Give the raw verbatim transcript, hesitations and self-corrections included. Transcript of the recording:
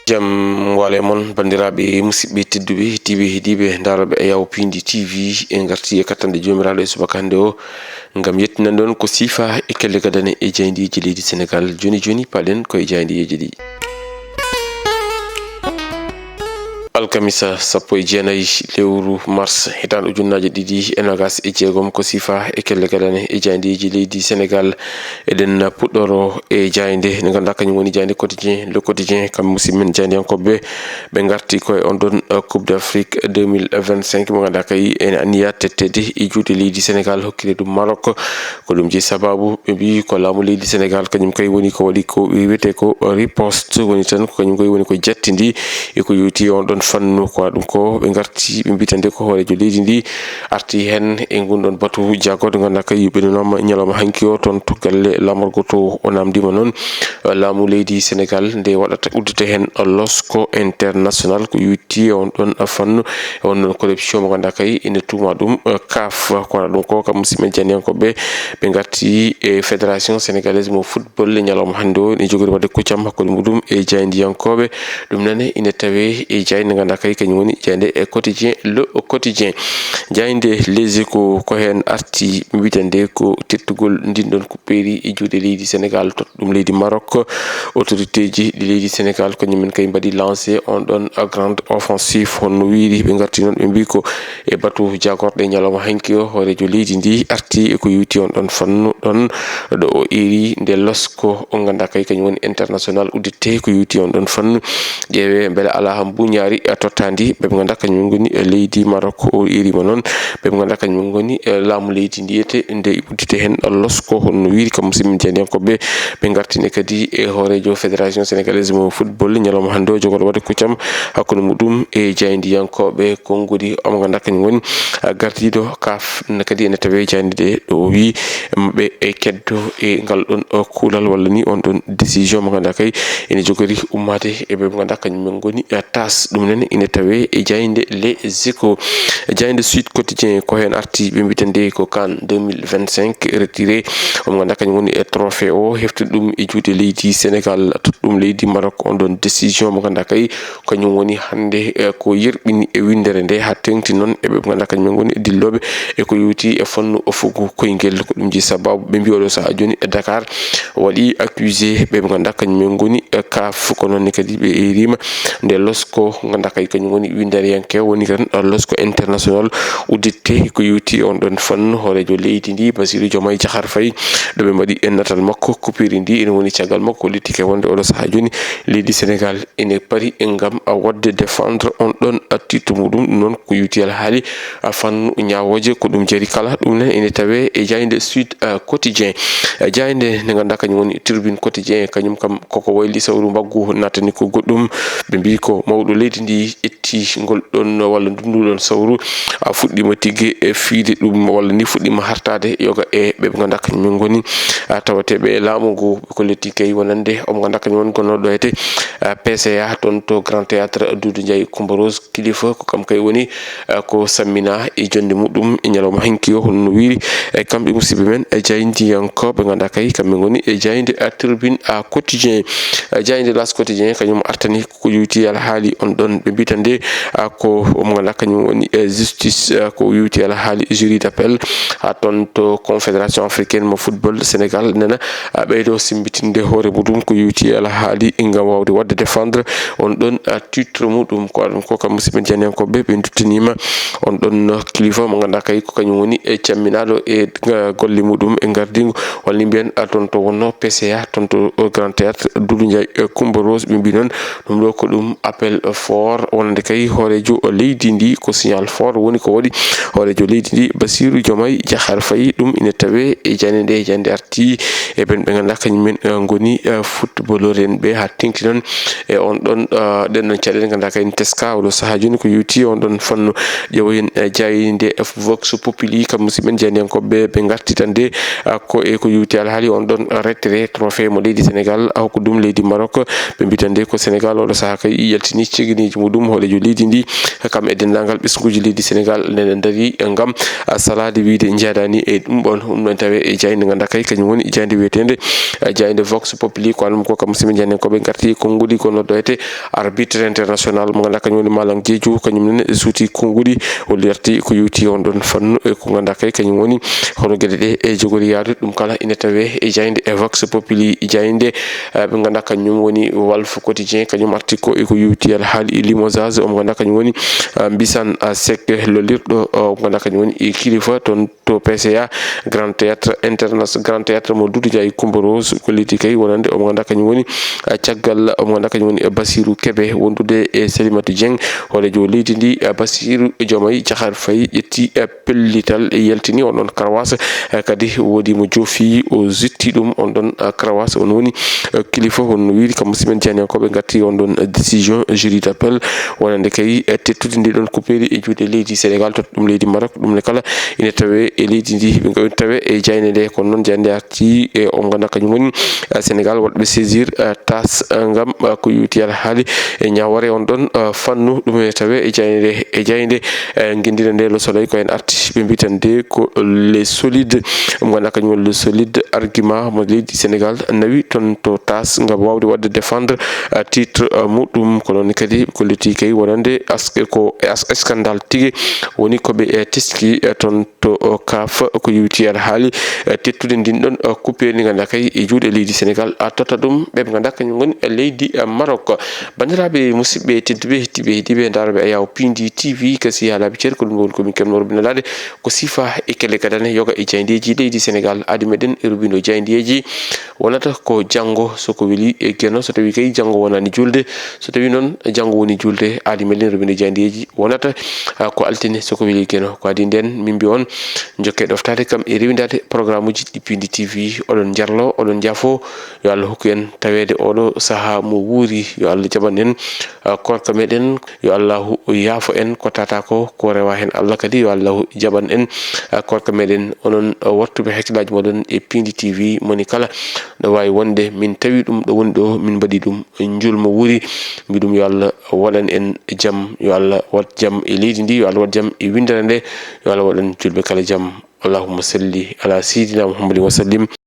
Jam waale mon, banndiraaɓe musidɓe tedduɓe, TV heɗiiɓe, ndaarooɓe e yawo piindi TV, en ngarti e kattanɗe Joomiraaɗo e subaka hannde o, ngam yettinande on ko siifa e kelle gadane e jaayndeeji leydi Senegaal. Jooni jooni, paaɗen ko e jaayndeeji ɗi. Alkamisa sappo e jeenayi lewru mars, hitaande ujunnaaje ɗiɗi e noogaas e jeegom, ko siifa e kelle gadane e jaayndeeji leydi Senegaal. Eɗen puɗɗoro e jaaynde nde ngannduɗaa kañum woni jaaynde Quotidien, Le Quotidien, kam musidɓe men jaayndiyankooɓe, ɓe ngarti ko e on ɗon, uh, Coupe d'Afrique deux mille vingt-cinq, mo ngannduɗaa kay ene anniya tettede e juuɗe leydi Senegaal, hokkire ɗum Maroc. Ko ɗum jeyi sababu ɓe mbi ko laamu leydi Senegaal kañum kay woni ko waɗi ko wiyetee ko riposte, woni tan ko kañum kay woni ko jattindi e ko yowiti on ɗon fannu. Ko waɗi ɗum ko ɓe ngarti ɓe mbita nde ko hooreejo leydi ndi arti heen e ngun ɗon batu jagorɗo ngannduɗaa kay yuɓɓinanaama ñalawma hanki o toon to galle laamorgo to. O naamndiima noon, eh, laamu leydi Senegaal nde waɗata uddite heen losko international ko yowiti on ɗon fannu, e on ɗon corruption mo ngannduɗaa kay ene tuuma ɗum, eh, CAF. Ko waɗi ɗum ko kam musidɓe jaayndiyankooɓe, ɓe ngarti e Fédération Sénégalaise mo Football e ñalawma hannde o, ene jogori waɗde kuccam hakkunde muɗum e jaayndiyankooɓe. Ɗum nane ine tawee e jaaynde ngannduɗaa kay kañum woni jaaynde e Quotidien, Le Quotidien. Jaaynde Les Échos ko heen arti, mbiten nde ko tettugol ndin ɗon kuɓɓeeri e juuɗe leydi Senegaal, totta ɗum leydi Maroc. Autorité ji ɗi leydi Senegaal kañum en kay mbaɗi lancé on ɗon grande offensive, honno wiyri. Ɓe ngarti noon ɓe mbi ko e batu jagorɗe ñalawma hanki o, hooreejo leydi ndi arti e ko yowiti on ɗon fannu ɗon ɗo o iri nde losko o ngannduɗaa kay kañum woni international uddite ko yowiti on ɗon fannu. Ƴeewe mbele alaa mbuñaari, eh, tottaandi ɓe ɓe ngannduɗaa kañum ngoni, eh, leydi Maroc. O irima noon ɓe ɓe ngannduɗaa kañum ngoni, eh, laamu leydi ndi, ete nde uddite heen losko honno wiyri kam musidɓe jaayndiyankooɓe. Ɓe ngartine kadi e hooreejo Fédération Sénégalaise mo Football ñalawma hannde o, jogorɗo waɗde kuccam hakkunde muɗum e jaayndiyankooɓe konngudi, omo ngannduɗaa kañum woni, ah, gardiiɗo CAF ne kadi ene tawee jaaynde ɗe ɗo o wi maɓɓe e keddo e ngal ɗon, ah, kuulal walla ni on ɗon décision mo ngannduɗaa kay ene jogori ummaade e ɓe ngannduɗaa kañum en ngoni, ah, tas. Ɗum nene ene tawee e jaaynde Les Échos. Jaaynde Sud Quotidien ko heen arti, ɓe mbiten nde ko CAN deux mille vingt-cinq retiré. Omo ngannduɗaa kañum woni e trophée o, heftude ɗum e juuɗe leydi Senegaal, totta ɗum leydi Maroc. On ɗon décision mo ngannduɗaa kay kañum woni hannde, eh, ko yerɓini e winndere nde haa teeŋti noon e ɓe ngannduɗaa kañum en ngoni dillooɓe e ko yowiti e fannu o fugu koyngel. Ko ɗum jeyi sababu ɓe mbi oɗo sahaa jooni e Dakar waɗi accusé ɓe ɓe ngannduɗaa kañum en ngoni, eh, CAF. Ko noon ne kadi ɓe irima nde losko ngannduɗaa kay kañum woni winndariyanke, woni tan, eh, losko international uddite ko yowiti on ɗon fannu. Hooreejo leydi ndi, Bassirou Diomaye Diakhar Faye, ɗo ɓe mbaɗi e natal makko, kuɓɓeeri ndi ene woni caggal makko, o lettike wonde oɗo sahaa jooni leydi Senegaal ene pari e ngam, a, waɗde défendre on ɗon, a, titre muɗum. Ɗum noon ko yowiti alhaali, a, fannu ñaawooje, ko ɗum jari kala. Ɗum nen ene tawee e jaaynde Sud, a, Quotidien. A, jaaynde nde ngannduɗaa kañum woni Tribune Quotidien, kañum kam koko wayli sawru mbaggu naatani ko goɗɗum. Ɓe mbi ko mawɗo leydi ndi ƴetti ngol ɗon walla ndun ɗon sawru, a, fuɗɗiima tigi e fiyde ɗum walla ni fuɗɗiima hartaade yoga e ɓe ɓe ngannduɗaa kañum en ngoni, a, tawateeɓe e laamu ngu. Ko letti kay wonande omo ngannduɗaa kañum woni gonnooɗo ɗo etee, a, P C A toon to Grand Théâtre Doudou Ndiaye Coumba Rose. Kilifa ko kam kay woni, a, ko sammina e jonnde muɗum e ñalawma hanki o, hono no wiyri. E kamɓe musidɓe men, e jaayndiyankooɓe ngannduɗaa kay kamɓe ngoni e jaaynde, a, Tribune, a, Quotidien. A, jaaynde L'As Quotidien kañum artani ko yowiti alhaali on ɗon ɓe mbita nde, a, ko omo ngannduɗaa kañum woni, e, justice, a, ko yowiti alhaali jury d'appel, a, toon to Confédération Africaine mo Football. Sénégal nana, a, ɓeydo simmbitinde hoore muɗum ko yowiti alhaali ngam waawde waɗde défendre on ɗon, a, titre muɗum. Ko waɗi ɗum ko kam musidɓe jaayndiyankooɓe ɓe nduttaniima on ɗon kilifa mo ngannduɗaa kay ko kañum woni e camminaaɗo e, a, golle muɗum e ngardiingu, walla ni mbiyen, a, toon to wonno P C A, toon to Grand Théâtre Doudou Ndiaye, e, Coumba Rose. Ɓe mbi noon ɗum ɗo ko ɗum appel fort wonande kay hooreejo leydi ndi, ko signal fort woni ko waɗi hooreejo leydi ndi, Bassirou Diomaye Diakhar Faye. Ɗum ina tawee e jaaynde nde, jaaynde arti e ɓen ɓe ngannduɗaa kañum en, e, ngoni, e, footballeur en ɓe haa teeŋti noon e on ɗon, a, ɗen ɗon caɗeele ngannduɗaa kay ne teska oɗo sahaa jooni ko yowiti on ɗon fannu. Ƴeewoyen, e, jaaynde Vox Populi kam musidɓe men jaayndiyankooɓe ɓe ngarti tan de, a, ko e ko yowiti alhaali on ɗon retrait trophée mo leydi Sénégal, a, hokku ɗum leydi Maroc. Ɓe mbitan nde ko Sénégal oɗo sahaa kay yaltini cegeneeji muɗum hooreejo leydi ndi, kam e denndaangal ɓesnguuji leydi Sénégal nene ndarii ngam salaade wiyde njaadaani e ɗum ɗoon. Ɗum ɗoon tawe e jaaynde ngannduɗaa kay kañum woni jaaynde wiyeteende, eh, jaaynde Vox Populi. Ko almum ko kam musidɓe jaayndiyankooɓe ngarti e konngudi ko noddoyte arbitre international mo ngannduɗaa kañum woni Malang Diédhiou, kañum nene suuti konngudi o larti ko yowti on ɗoon fannu e ko ngannduɗaa kay kañum woni hono geɗe ɗe e jogori yaarude. Ɗum kala ina tawe e jaaynde e Vox Populi, jaaynde, eh, ɓe ngannduɗaa kañum woni Walf Quotidien, kañum arti ko e ko yowti alhaali e limogeage omo ngannduɗaa kañum woni, eh, Mbisan, eh, Seck lollirɗo, eh, omo ngannduɗaa kañum woni e kilifa toon to P C A, Grand Théâtre Interna-, Grand Théâtre mo Doudou Ndiaye Coumba Rose, ko leydi kay wonande omo ngannduɗaa kañum woni, eh, caggal omo ngannduɗaa kañum woni, eh, Bassirou Kébé wondude e Salimata Dieng, hooreejo leydi ndi, eh, Bassirou Diomaye Diakhar Faye ƴetti, eh, pellital e yaltini on ɗon karawaas, eh, kadi woodi mo joofi o zitti ɗum on ɗon, eh, karawaas. On woni, eh, kilifa honno wiiri kam musidɓe jaayndiyankooɓe ngarti on ɗon, eh, décision jury d'appel wonande kay, eh, tettude ndi ɗon kupeeli e juuɗe leydi Sénégal, totta ɗum leydi Maroc. Ɗum ne kala ina tawe e leydi ndi, ɓe ngawi tawe e jaaynde nde. Kono noon jaaynde arti e on ngannduɗaa kañum woni, eh, Sénégal waɗɓe saisir, eh, tas, eh, ngam, eh, ko yowti alhaali e ñaawore on ɗon, eh, fannu. Ɗum ene tawe e jaaynde, e jaaynde, eh, ngenndire nde Le Soleil ko en arti. Ɓe mbitan nde ko Les Solides, mo ngannduɗaa kañum woni Les Solides argument mo leydi Sénégal nawi toon to tas ngam waawde waɗde défendre, eh, titre, eh, muɗum. Ko noon kadi ko leti kay wonande as-, ko as-, scandale tigi woni ko ɓe, eh, teski, eh, toon to, o, kaf ko yowti alhaali, eh, tettude ndin ɗon, eh, kupeeli ndi ngannduɗaa kay e juuɗe leydi Sénégal, a totta ɗum ɓe ɓe ngannduɗaa kañum ngoni e leydi, eh, Maroc. Banndiraaɓe musidɓe tedduɓe, heɗiiɓe, heɗiiɓe ndaarooɓe Ayaw Pindi T V, kasi haalaaɓe ceer ko ɗum woni ko min keɓnoo roɓɓinanaade ko siifa e kelle gadane yoga e jaayndeeji leydi Sénégal. Aadi meɗen e roɓɓindo jaayndeeji wonata ko janngo so ko weli e Geno, so tawii kay janngo wonaani juulde, so tawii noon janngo woni juulde, aadi meɗen roɓɓindo jaayndeeji wonata, ah, ko altine so ko weli Geno. Ko adii ndeen min mbi on jokke ɗoftaade kam e rewindaade programme uji ɗi Pindi T V. Oɗon njarlo, oɗon njaafo, yo Allah hokku en taweede oɗo sahaa mo wuuri, yo Allah jaɓan en, ah, koorka meɗen, yo Allahu yaafo en ko tata ko, ko rewa heen Allah kadi, yo Allahu jaɓan en, ah, koorka meɗen. Onon, ah, wattuɓe hakkillaaji moɗon e Pindi T V, moni kala ɗo waawi wonde min tawi ɗum ɗo woni ɗo, min mbaɗi ɗum njulmo wuuri. Mbi ɗum yo Allah waɗan en jam, yo Allah waɗ jam e leydi ndi, yo Allah waɗ jam e winndere nde, yo Allah waɗan julɓe kala jam. Allahumma salli ala sayyidina Muhammadin wa sallim.